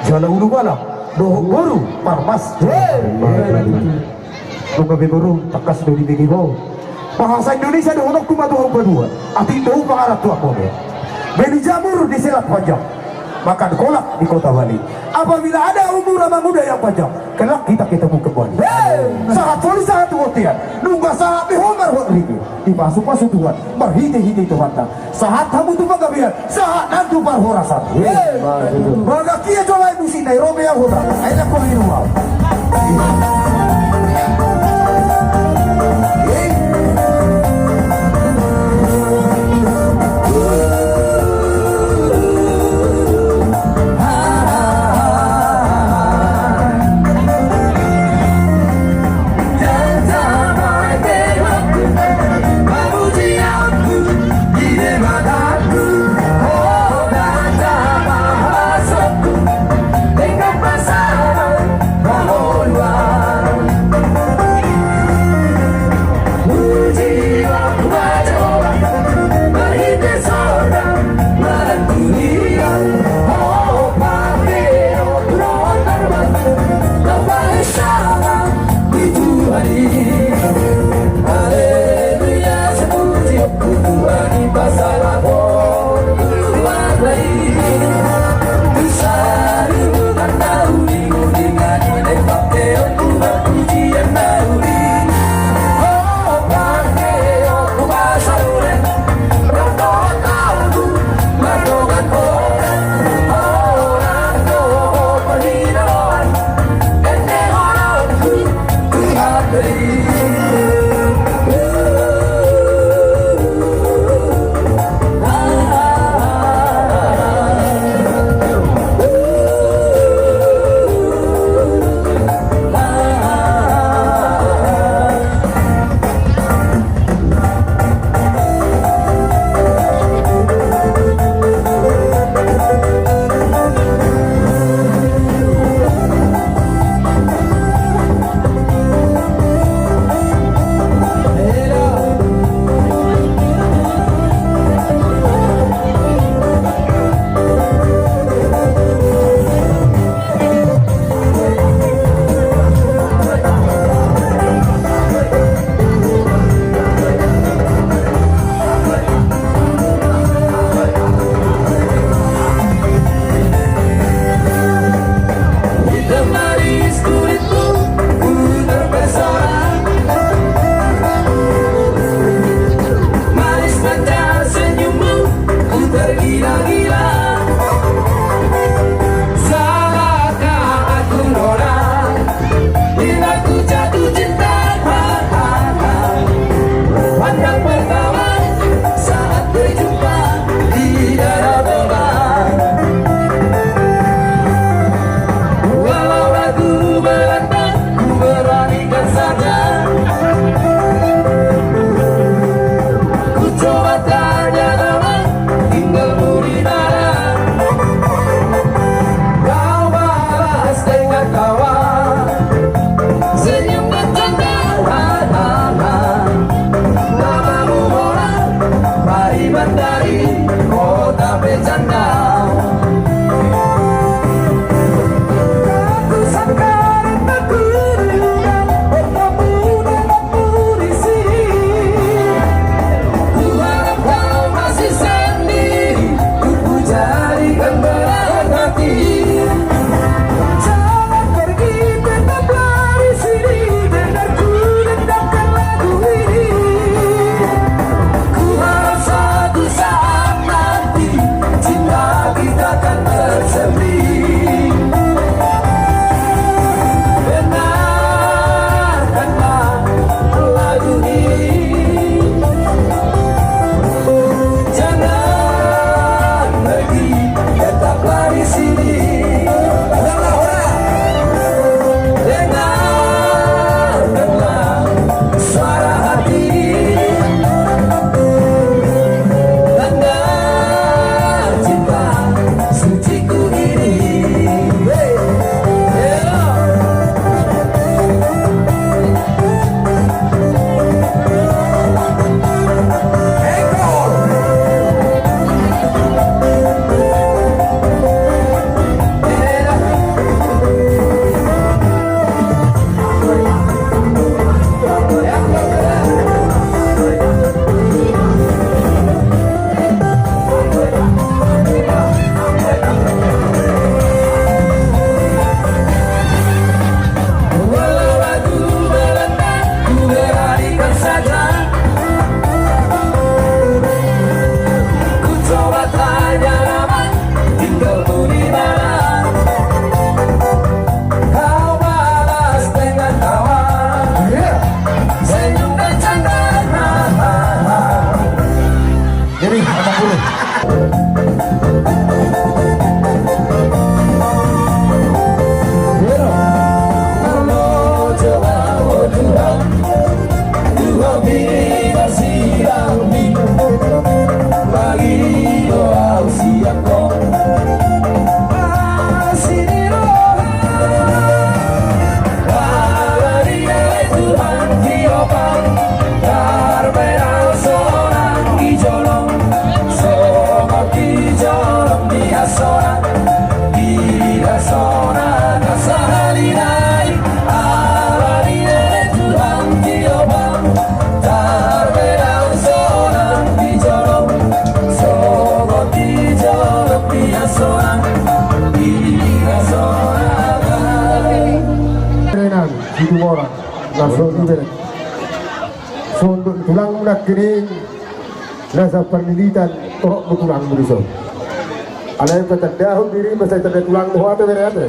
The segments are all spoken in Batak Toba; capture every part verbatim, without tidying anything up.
Jala ulu balang dohot boru parmas. Hei! Nunga be boru, tangkas do dibege ho. Bahasa Indonesia dohononku ma tu hamu paduahon: atik do pangarantoan mode, beli jamur di Selat Panjang, makan kolak di Kota Bali. Apabila ada umur abang uda yang panjang, kelak kita ketemu kembali. Hei! Sahat solu sahat tu bontean. Nunga sahat be ho marhite-hite, dipasupasu Tuhan marhite-hite Tuhanta. Sahat hamu tu panggabean, sahat nang tu parhorasan. Hei! Bagas ia jolai musik nai ro be au hona. Ai na kuang i rumah. Tumora na so dibereng. Sonduk ni tulangmu nangkining na saparlilitan, torop do tulangmu dison. Alai patandahon dirimu ma sai tanda tulangmu ho ate bere ate.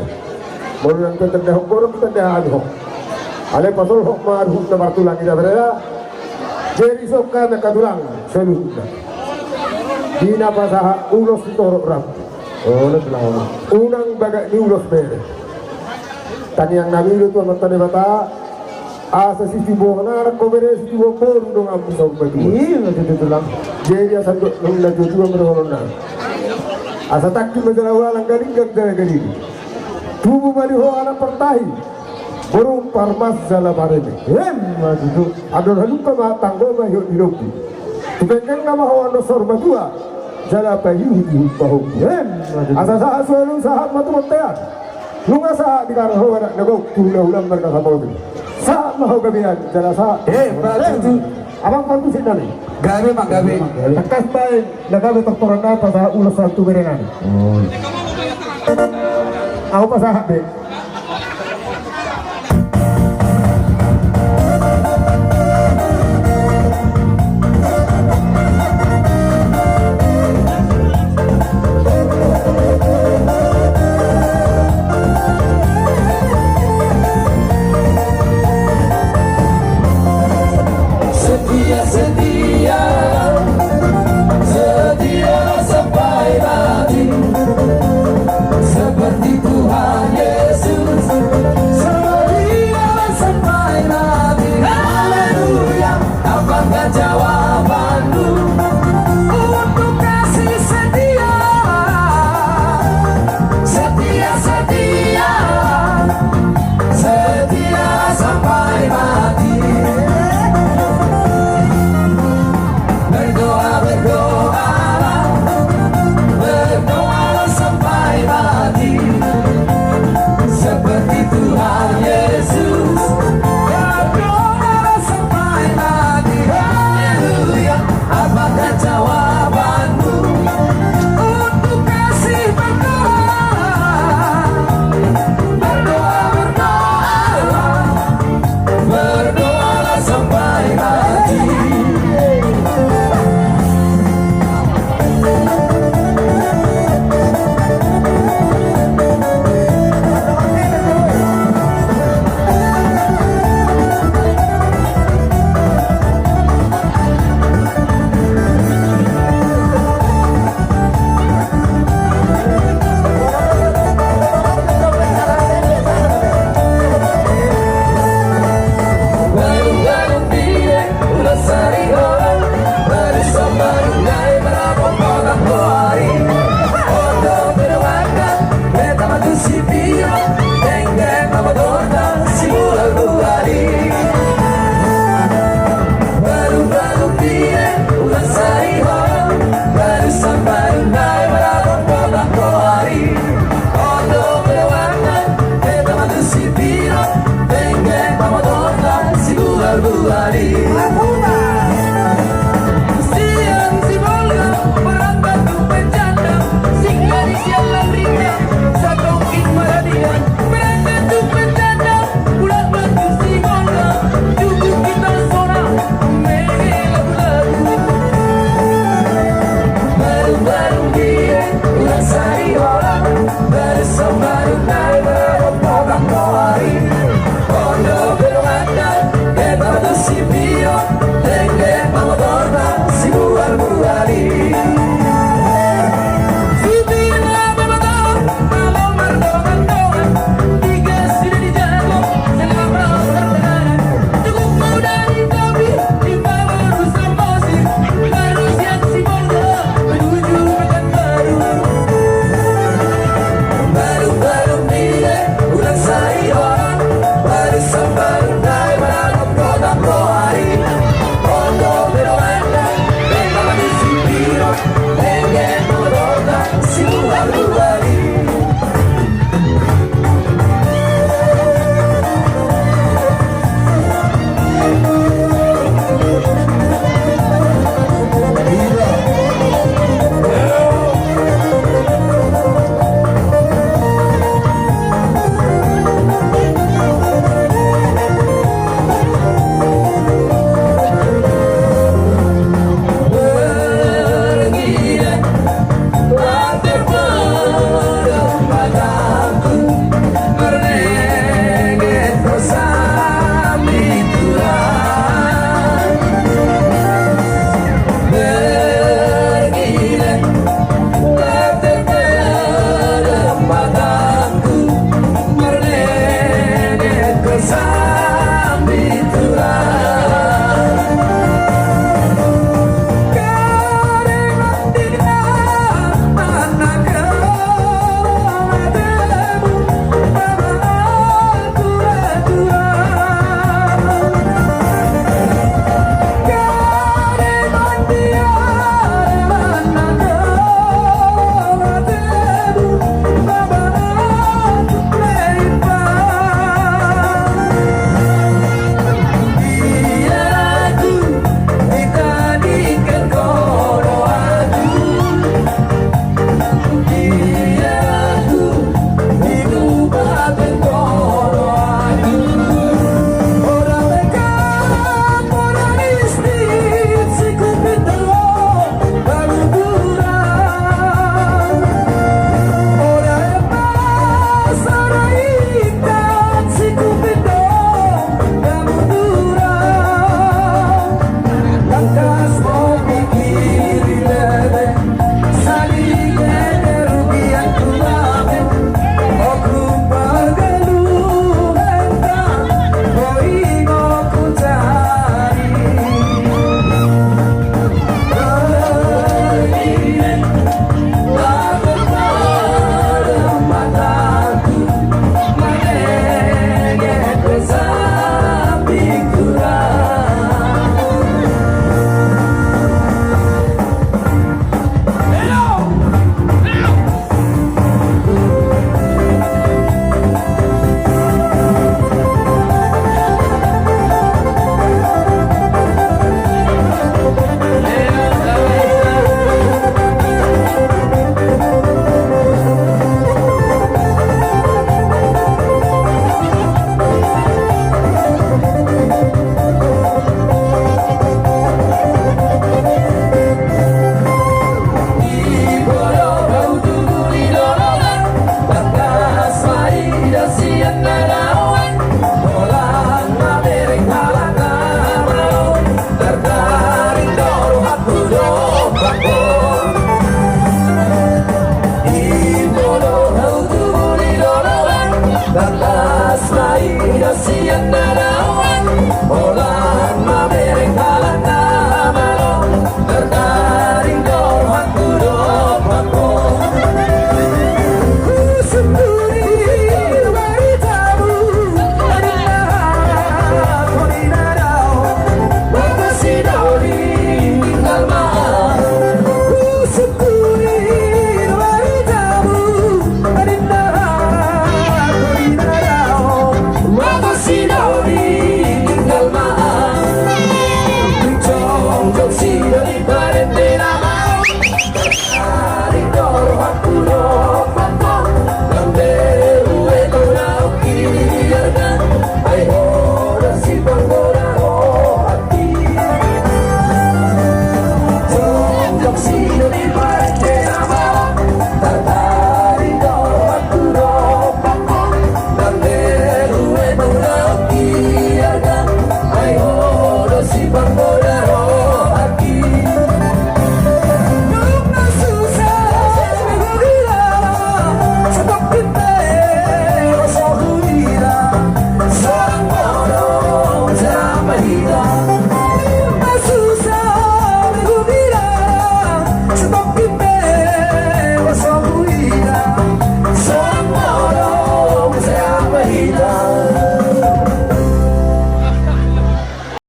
Molo nang patandahon godang tanda anu ho. Alai pasolhot ma ruhut na martulang i da bere da. Jadi songon i angka tulang saluhutna. Di na pasahat ulos sitorop rambu. Unang bagak ni ulos bere. Tangiang nami do tu Amanta Debata. Asa situbuhon anak ho bere, situbuhon boru donganmu saur matua. Ima tutu tulang. Jadi asa dok nang na tuatua ma dohononna. Asa tangki ma jala ualang, galinggang jala galili. Tubu ma di ho anak partahi, boru parmas jala pareme. Ima tutu. Andor halumpang ma tanggo ma ihot ni lombu. Tu pengkeng nama ho andor saur matua. Jala paihutihut pahompu. Ima tutu. Asa sahat solu sahat ma tu bontean. Nunga sahat di karna ho anak na gok tu hulahulam marga Samboja. Sahat ma ho gabean jala sahat. Ima tutu. Abang parmusik nami. Gabe ma gabe. Tangkas baen na gabe tortoran na pasahat ulos sahat tu berenami. Ahu pasahat be.